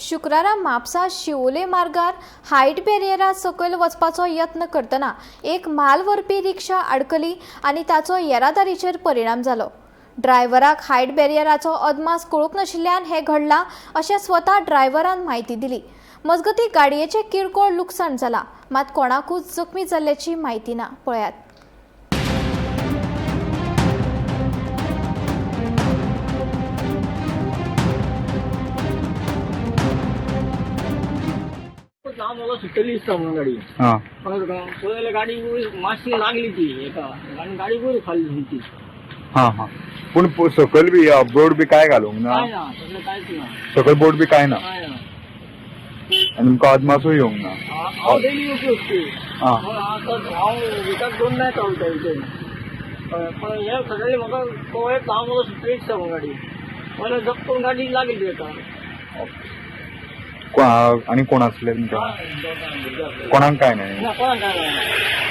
शुक्रारा म्हापसा शिवोले मार्गार हायट बॅरियरा सकयल वचपाचो यत्न करतना एक म्हाल व्हरपी रिक्षा आडकली आनी ताचो येरादारीचेर परिणाम जालो. ड्रायव्हराक हायट बॅरियराचो अदमास कळूंक नाशिल्ल्यान हें घडलां अशें स्वता ड्रायव्हरान म्हायती दिली. मजगतीं गाडयेचें किरकोळ लुकसाण जालां, मात कोणाकूच जखमी जाल्ल्याची म्हायती ना. पळयात. हांव म्हाका सुट्टली दिसता म्हणून गाडी. हां. कळ्ळें तुका? पळय जाल्यार गाडी वयर मातशी लागली ती एका आनी गाडी वयर खाली ती. हां हां, पूण सकयल बी बोर्ड बी काय घालूंक ना? काय ना, तसलें कांयच ना. सकयल बोर्ड बी काय ना? काय ना. आनी तुमकां अदमासूय येवंक ना? हांव डेली येवपी वचपी. आं. आतां हांव विकाक दोन नायट रावता इथे. पण हे सगळे म्हाका कळ्ळें, हांव म्हाका सुट्टली दिसता म्हणून गाडी. पळय जप करून गाडी लागली ती एका. आनी कोण आसले तुमच्या? दोगां भुरगीं आसलीं. कोणाक काय नाही? ना, कोणाक काय ना.